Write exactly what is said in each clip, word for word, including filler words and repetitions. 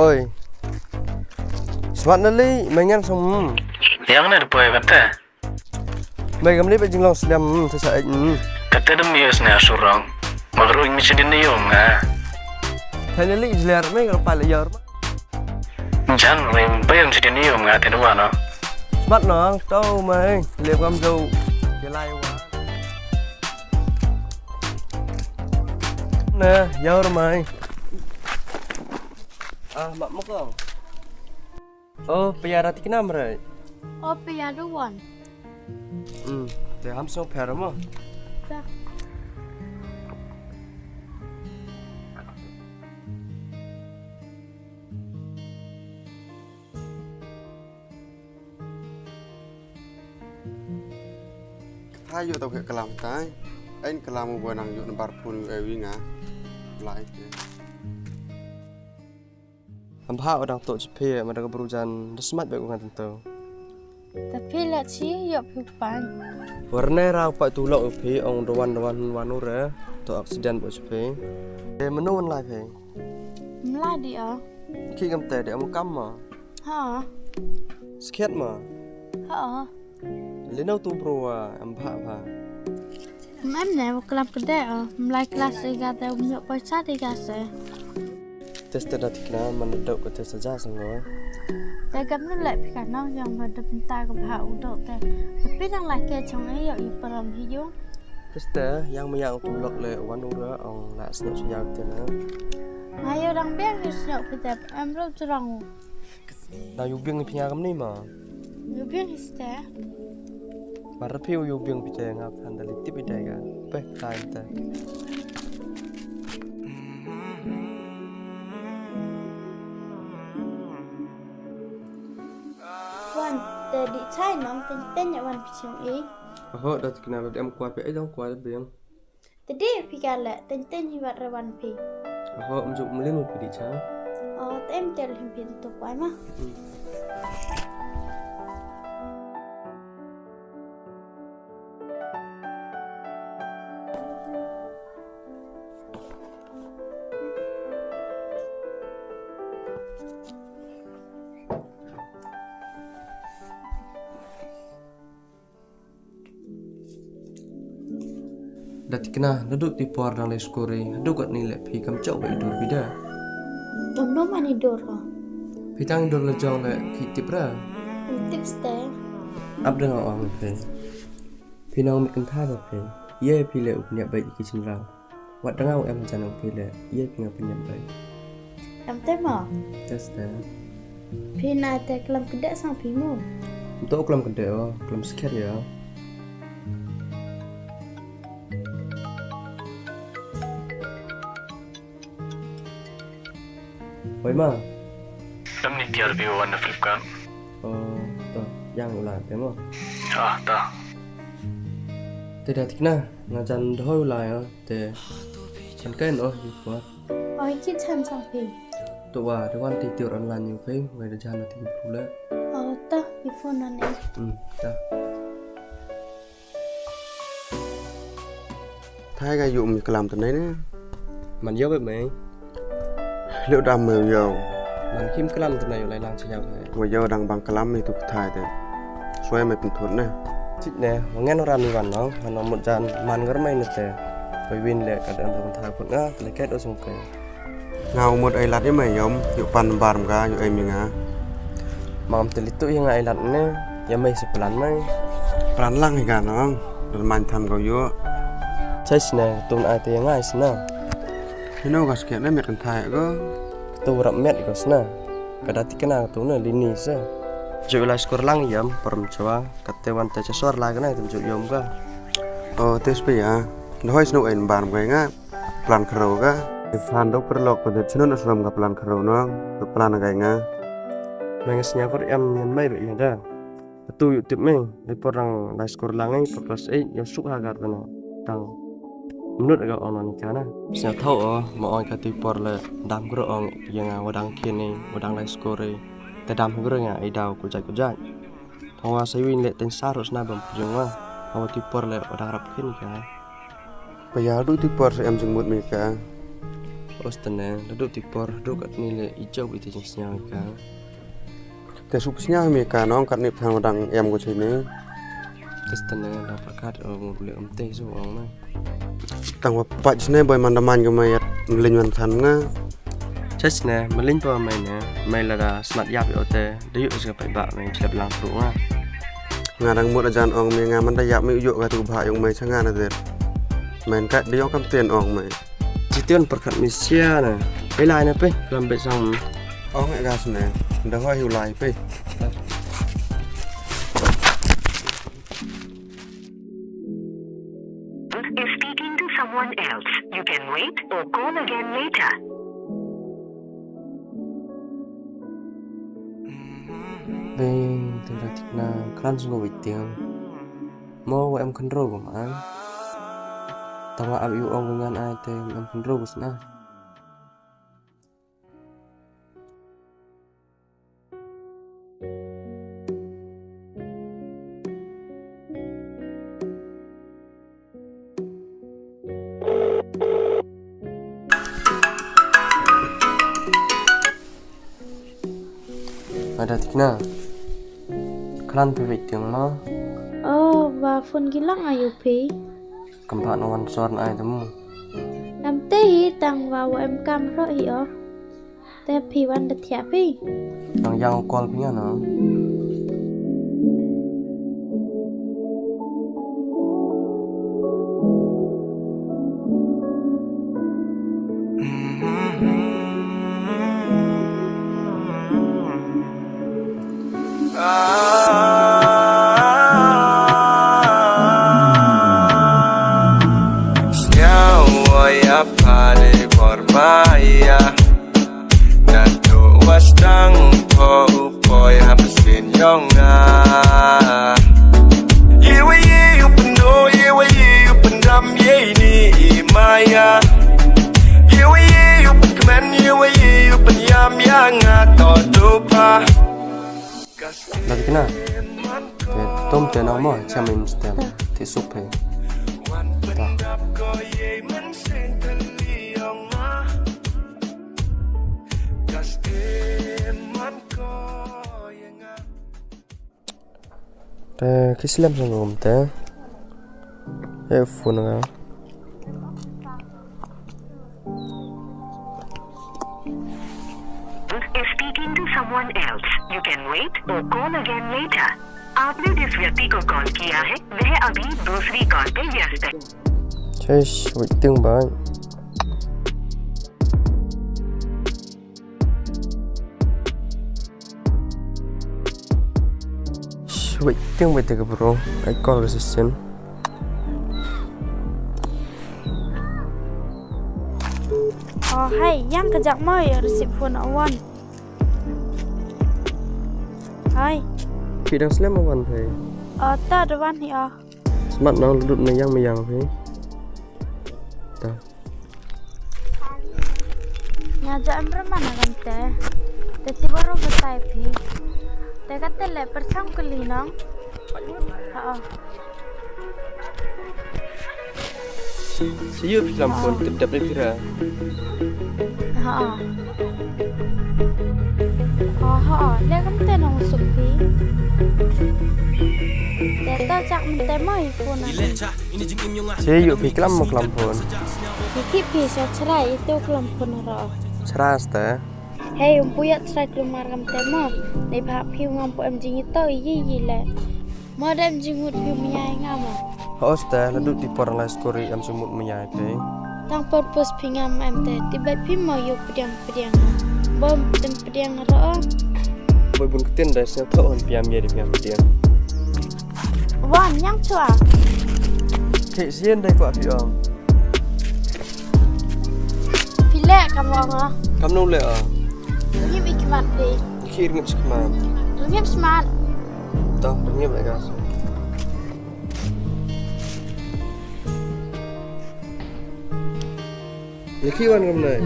Oi. Smat na li, mai ngan song, mm. Yang na da poi kata. Mai kam li ba jinglong snem, mm, te sa, mm. Kata da mi sne asurong. Magru mi chidin ni yong nga. Finally, jler mai ka pa le yor. Jan mai ba yang chidin ni yong nga te wa no. Smat no, tau mai, le kam jo. Jelai wa. Na, yor mai. Ah, mak mo ko. Oh, pia Datikna mrai. Oh, pia Dawan. Hmm, te ham song pher mo. Ka. Kata yoh tau ke kalam tai. Ain kalam u ba nang yoh number phone u e wi nga. Lai te. Am bha u dang toh chi phi, ma da ka bru jan, da smat bek u ngan tyntu. Ta phi la chi, yoh phi pan. Warne rau pa tu lok u phi, ong Dawan, Dawan, wan u re, toh accident bo chi phi. E, mano wan lai phi? Mlai di o. Ki kam te, de am kam ma? Ha. Skhet ma? Ha. Lino tu bro wa, em bha bha. Mem ne, wa klam kede, ah, mlai klas de ga de, um yok poisa de ga se. Teste Datikna, man dok ko teste ja sango. Te gam nu le pika nong, yang ba de pinta ko bha u dok te. Tapi nang lai ke chong e yok i param hi yung. Teste, yang me yang tu lok le, wan u ra, ong la snyok snyok te na. Ayo dang biang ni snyok pite, em ro churang. Na yu biang ni phi nga kam ni ma. Yu biang ni ste. Mar phi yu biang phi te nga phan da li tip i dai ga. Pe, time te. Wan, te di chai nong, ten, ten ya wan phi chong i. Aho, Datikna, da em kwa pe, e dong kwa da biang. Te di phi ka le, ten ten hi wat re wan phi. Aho, um juk mlin u phi di cha. Oh, tem tel him phi di to kwai ma. Hmm. Datikna, da duk ti por dang le skuri, da duk kat ni le phi kam chok ba i dur phi da. Kam no man i dur ko. Phi tang i dur le jong le ki tip ra. Tip ste. Ap da nga ong phi. Phi nong mit kan tha ba phi. Ye phi le u pynjah ba i ki chin ra. Wat da nga u em jan ong phi le. Ye phi nga pynjah ba i. Em te mo? Teste. Phi na te klam kede sang phi mo? To klam kede o, klam skhet ya. Oi ma. Em ni tiar bi wan na Flipkart. Oh, to, yang u la te mo? Ah, to. Te Datikna, nga jan doi u la ya, te. Chan kai no, yu por. Oi, ki chan chang phi. To wa, da wan ti tiar online yu phi, wei da jan ti phu le. Oh, ta, i phone na ne. Hmm, ta. Thai ga yu mi klam te ne ne. Man yo be me. Leo dam me yo. Man kim klam te ne yo lai lang cha yo he. Wa yo dang bang klam mi tu thai te. Suai me pynthut ne. Chit ne, wa ngen ora mi wan no, man no mut jan man gar me ne te. Wei win le ka dang thai put nga, te le ket o sung ke. Nga u mut ai lad i me yom, yu pan bar ka, yu ai mi nga. Mam te litu ya nga ai lad ne, ya me si plan me. Plan lang hi ka nong, dan man than ko yu. Chai sne, tun ai te ya nga ai sne. Hino ka sket ne met kan thai ko. Tu rap met ko sne. Ka Datikna tu ne lini se. Ju lai skur lang yam, param chwa. Kate wan te cha sor la ka ne, tum ju yom ka. Oh, tes pe ya. Doi snu ai bar ka nga. Plan kharo ka. San do perlok ko de chnun asram ka plan kharo no. To plan ka nga. Mengas nya kor em nyen mai be ya da. Tu yu tip me, le por dang lai skur lang ai, por class eight, yo suk ha gar na. Dang. Mnut ga on ni kana. Snya thau o, ma ong ka ti por le dam gro ong ya nga wa dang kini, wa dang lai skur ai. Te dam gro nga ai dau ku jai ku jai. Thong wa sai win le ten sa ros na bam pujung wa. Hawa ti por le wa dang rap kini ka. Paya du ti por sa em jingmut mi ka. Os tane, da duk ti por, duk kat ni le i jop i te jingsñiaw ka. Te suk sñiaw mi ka nong kat ni phang dang em ko chini. Tes tane, da pakat o mo bule om te su ong ma. Tang wa pat sne boy man da man ko ma yat mlin wan than nga. Ches ne, mlin pa mai ne, mai la da smat yap i o te, da yu se pa ba mai chlep lang pru nga. Nga dang mut ajan ong mi nga man da yap mi u yu ka tu bha yong mai cha nga na der. Main kat da yong kam ten ong mai. Chition perkat mi sia na. Pe lai na pe, lam be sang. Ong e gas ne. Da hoi hu lai pe. Is speaking to someone else. You can wait or call again later. Be, te da tik na, kran sung ko waiting. Mo wa em khynroo ko ma. Tang wa ap yu ong ko ngan ai te em khynroo ko sna. Ada tikna. Klan phi waiting ma. Oh, wa phone ki lang ayu phi. Kam pha no wan sor na ai temu. Em te hi tang wa wa em kam ro hi o. Te phi wan da thiah phi. Nang yang call phi nga na. Sñiaw wa ya pale por maya. Natu wa stang po u poi ha pasin yong nga. Ye wa ye u pynno, ye wa ye u pyndam, ye ni i maya. Ye wa ye u pynkmen, ye wa ye u pynyam ya nga to tu pa. Dah kena. Te tom te nang mo, cham in stem. Te sup he. Ta. Te ki slem song rum te. He phone nga. Is speaking to someone else. You can wait or call again later. आपने जिस व्यक्ति को कॉल किया है, वह अभी दूसरी कॉल पे व्यस्त है। Chesh, waiting bye. Wait, ting wait ka bro. Ai call ka session. Oh, hai, yang ka jak mo ya receive phone awan. Hai. Phi dang slem awan phi. Oh, ta da wan hi ah. Smat nang lut na yang me yang phi. Ta. Nga ja em raman a kante. Te ti baro batai phi. Te kate le persang kuli nong. Ha. Siyu phi lam phone tip tap ni phi ra. Ha. Ha ha. Le kante nong suk phi. Te ta chak mante mai phone a. Che yu phi klam mo klam phone. Ki ki phi sa chrai itu klam phone ro. Chrai ste. Hei, um puyat chrai klumar kam te mo. Nei bha phi ngam pu em jing ito yi yi le. Mo dem jing ngut phi mya nga mo. Hoste, la du ti por lai skori em sumut mya phi. Tang purpose phi ngam em te. Ti bai phi mo yu pdiang pdiang. Bom tem pdiang ro. Boi bun ktin dai sna tho hon piam ye di piam pdiang. Wan, yang chua. Khe sien dai kwa phi ong. Phi le kam ong a. Kam nu le a. Ngim i khmat phi. Khi ngim khmat. Ngim khmat. To, ngim le ka. Ni khi wan kam nai.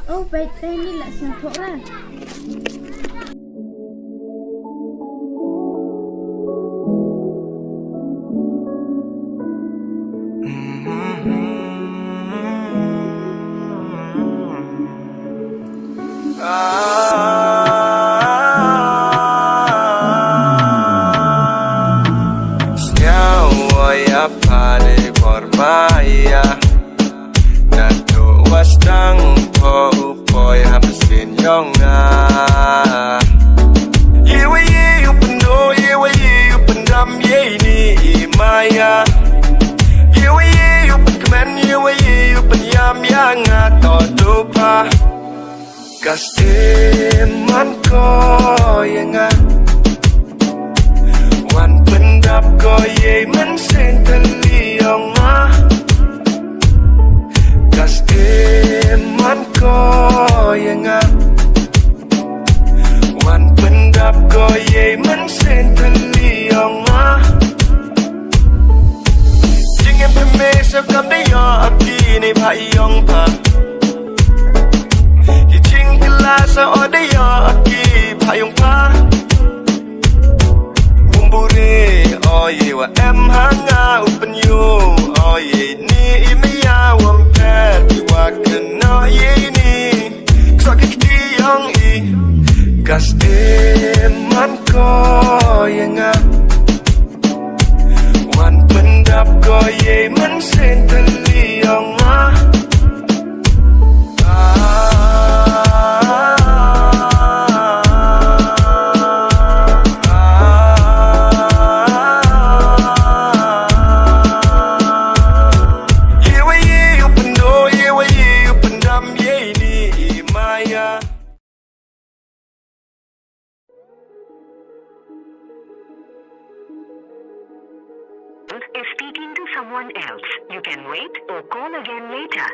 Oh, bai tai ni la sang thok ra. Nga to du pha. Ka stem man ko ya nga. Wan pyndap ko yei mynsiem tylli yong nga. Ka stem man ko ya nga. Wan pyndap ko yei mynsiem tylli yong nga. Jingim pynmih sa kam da yoh a ki ni bha yong pha. Ki jingkylla sa o da yoh a ki bha yong pha. Wym bure o yei wa em ha nga u pynyoo o yei ni i maya wym phet i wa kynnoh yei ni. Kso ki kti yong i. Ka stem man ko ya nga. Wan pyndap ko yei mynsiem tylli yong nga. Ye wa ye u pyndoh, ye wa ye u pyndam yei ni i maya. Is speaking to someone else. You can wait or call again later.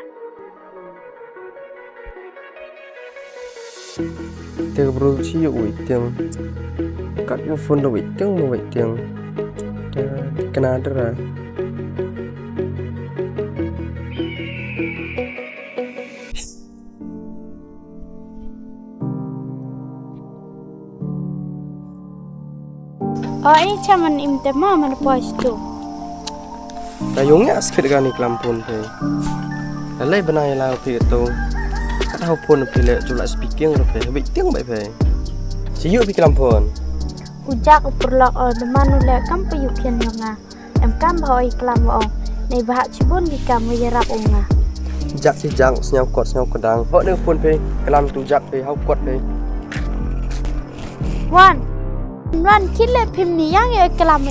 Te ka bru chi yoh waiting. Kat mo phone da waiting, mo waiting. Te kena dera. O, i chaman im te ma man poi stu. Ta yong ya skit kani klam phone phi. Lalai bana ya la phi tu. Kat hau phone phi le chula speaking ro phi. Waiting bai phi. Chi yoh phi klam phone. U Jack u pyrlok o, de man u le kam pa yu khian yong nga. Em kam bha o i klam wa ong. Nei bha chibun ki kam wa yarap ong nga. Jack chi Jack, sñiaw kot, sñiaw kodang. Hok ne phone phi, klam tu Jack phi, hau kot phi. Wan. Wan, khit le phim ni yang ya klam.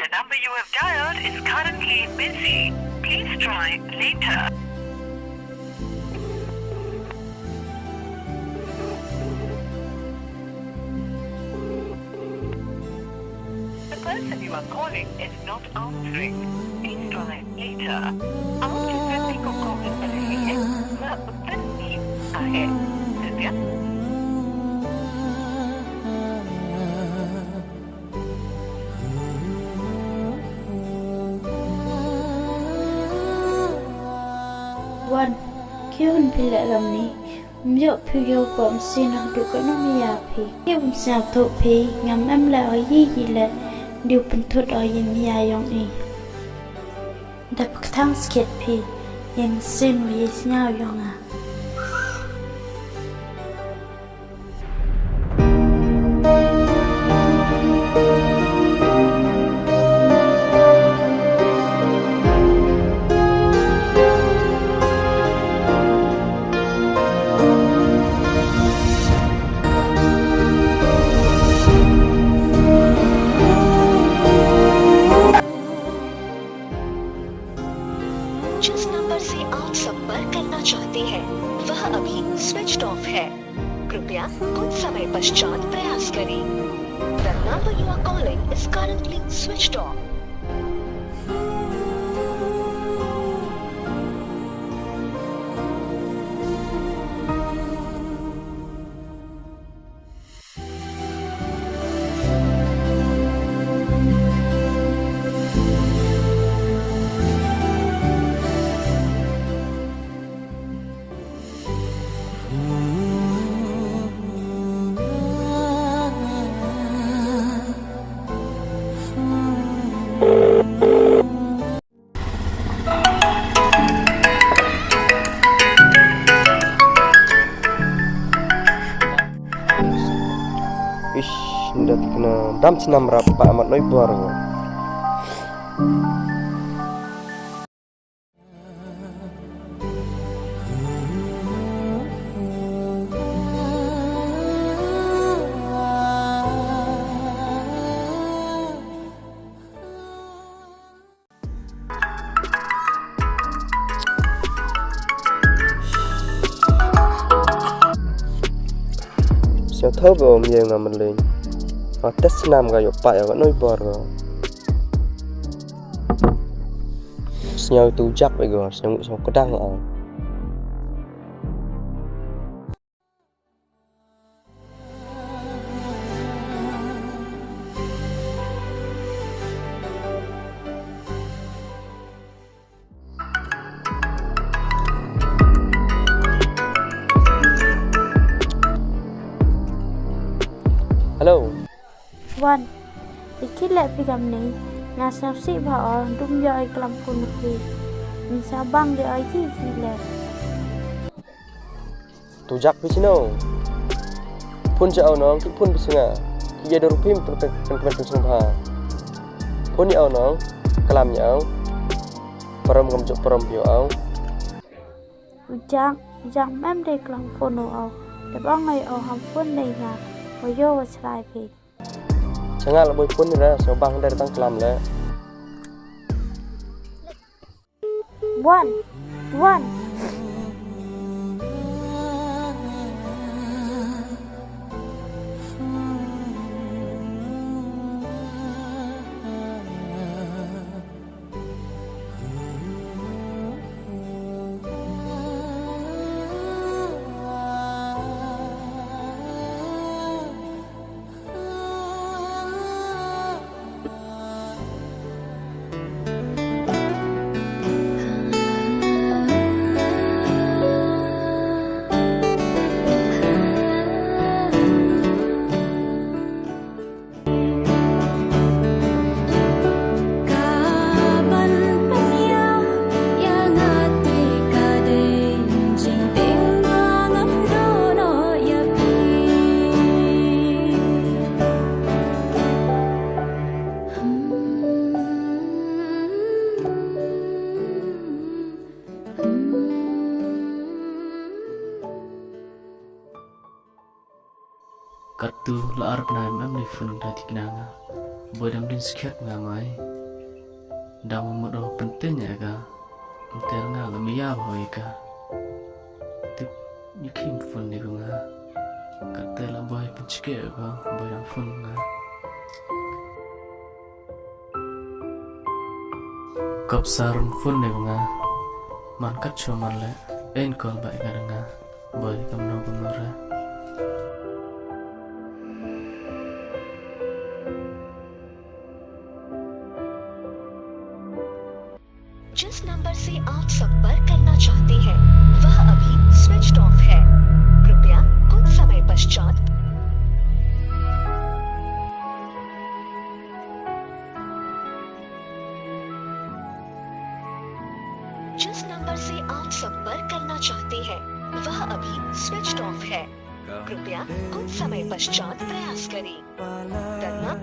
The number you have dialed is currently busy. Please try later. The person you are calling is not answering. Please try later. आप जिस व्यक्ति को कॉल कर रहे हैं, वह उत्तर नहीं दे रहा है। कृपया Wan, khun phi le lam ni. Ym yoh phi yow pom sin ha du ka nong ya phi. Yow ym sñiaw thoh phi, ngam em le o yi yi le, diu pynthut o yi maya yong i. Dap kthang skit phi, ym sin wa yi sñiaw yong a. जिस नंबर से आप संपर्क करना चाहते हैं, वह अभी switched off है। कृपया कुछ समय पश्चात प्रयास करें। The number you are calling is currently switched off. Ish, nda tikna dam chnam rap pa amat noi bor. Sñiaw thaw ba ym ye nga mylleiñ. Ha test snam ka yoh pait ya ka noi bor ka. Sñiaw tu jak ba ka, sñiaw ngut sñiaw kdang ka. Hello. Wan, i khih leh phi kamni, nga sñiawsih bha o, dum yoh i klam phone phi. Ym sñiaw bang de o i khih leh. Tu jak phi chino. Phone cha o nong, ki phone phi snga. Ki ya dur phim pyn pyn pyn pyn sngewbha. Phone ya o nong, klam ya o. Parom kam jok parom phi o. U jak, u jak mem de klam phone o. Te bang ai o ham phone de nga. O yo wa chrai phi. Changa la boi phone ni ra, so bang de tang klam le. Wan, wan. Katu la ar bnai em em ni phone da tik na nga. Boi dam din skhet nga mai. Dam mut o pynten ya ka. Mter nga la maya boi ka. Tip ni khim phone ni nga. Kate la boi pynchke ka, boi dam phone nga. Kop sarum phone ne nga. Man kat chwa man le. Ein call ba ka nga. Boi kam no kam no re. जिस नंबर से आप संपर्क करना चाहते हैं, वह अभी switched off है। कृपया कुछ समय पश्चात जिस नंबर से आप संपर्क करना चाहते हैं, वह अभी switched off है। कृपया कुछ समय पश्चात प्रयास करें। धन्यवाद।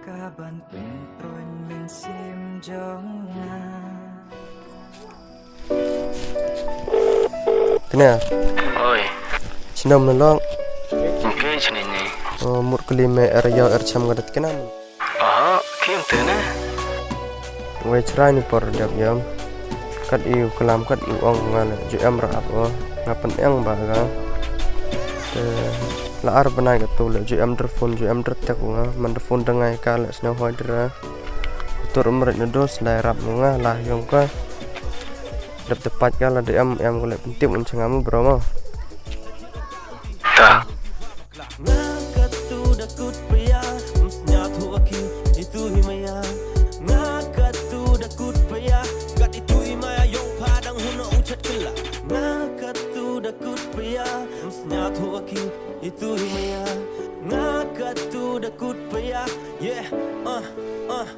Ka ban pyntroiñ mynsiem jong nga. Kena. Oi. Chinam na long. Ngke chini ni. Oh, mut kli me er yaw er cham ka dat kena. Aha, kim te ne. Wei chrai ni por dep yam. Kat i u klam, kat i u ong nga le, ju em rap o. Nga pyneng ba ka. Te la ar bnai katu le, ju em der phone, ju em der tek u nga. Man der phone da ngai ka le, sñiaw hoi der. Tur um rit na dos, lai rap u nga, la yong ka. Dep te pat ka la de em, em ko le pyntip un changa mu bro mo. Ta. Nga katu da kut pia, ym sñiaw thu aki, itu hi maya. Nga katu da kut pia, kat itu hi maya, yong pha dang hun u chat kylla. Nga katu da kut pia, ym sñiaw thu aki, itu hi maya. Nga katu da kut pia, yeah, uh, uh.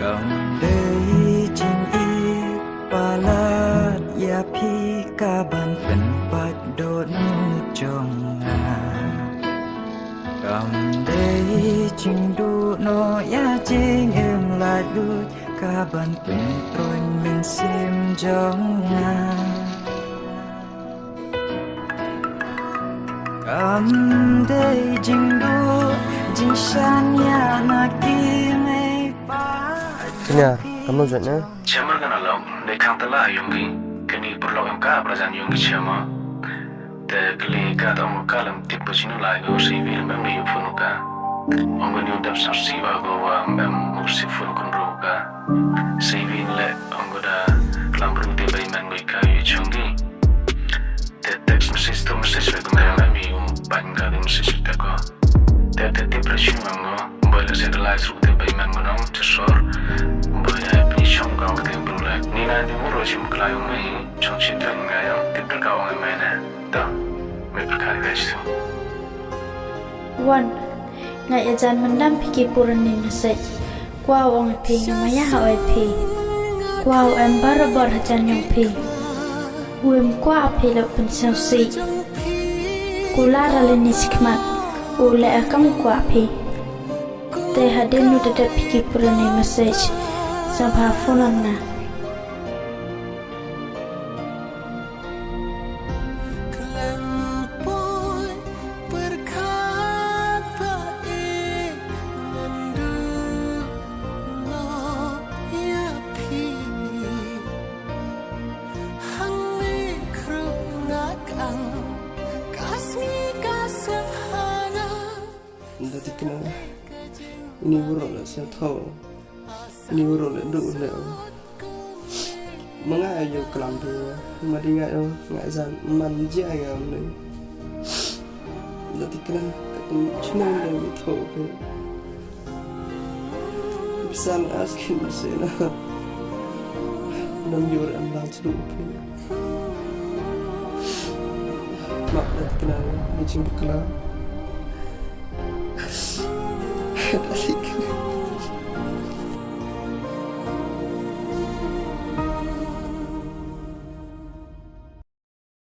Kam dei jingim palat ya phi ka ban pynpait dohnud jong nga. Kam dei jingduh noh ya jingim laitluid ka ban pyntroiñ mynsiem jong nga. Kam dei jingduh jingshan ya na ki mei pa. Senior, kamno jot ne? Chamber ka na long, dei khang tala yong ki, kani pyrlok em ka prajan yong ki chamber. Te kali ka ta ong ka lam tip ba chinu lai ko, C V lam em ni phone ka. Ong ka ni u dap sar si ba ko wa em ur si phone kun ro ka. C V le ong ka da klam ru te bai man ko ka yu chong ki. Te text message to message le ko me mi u pan ka de message te ko. Te te depression mang ngo, boy le se de lai su te bai mang ngo nong te sor. Boy le pini chong ka te bru le. Ni na di mu ro chim klai u me, chong chim te nga yang, te te ka ong me ne. Ta, me per ka de su. Wan, nga ya jan mandam phi ki puran ni message. Kwah u ong i phi nga maya ha oi phi. Kwah u em barabor hajan yong phi. U em kwah phi lo pynsngewsih. Kular ale ni sikmat. U le akam kwah phi. Te hadien u dadep phi ki puran ni message. Sa ba phone na. Khlem poi pyrkhat ba e ngan duh noh ya phi. Hangne khrup nga kang ka sngi ka sahana. Nda tikna. Ini waroh la sa thaw. Ini waroh la duh la. Ma nga ayo klam phi, ma di nga ayo, nga jan man jia nga ne. Da tikna, ka tum chnong da mi tho phi. Pisa nga askin se na. Nam yor am lang chlu phi. Ma da tikna, ni ching bakla. Da tikna.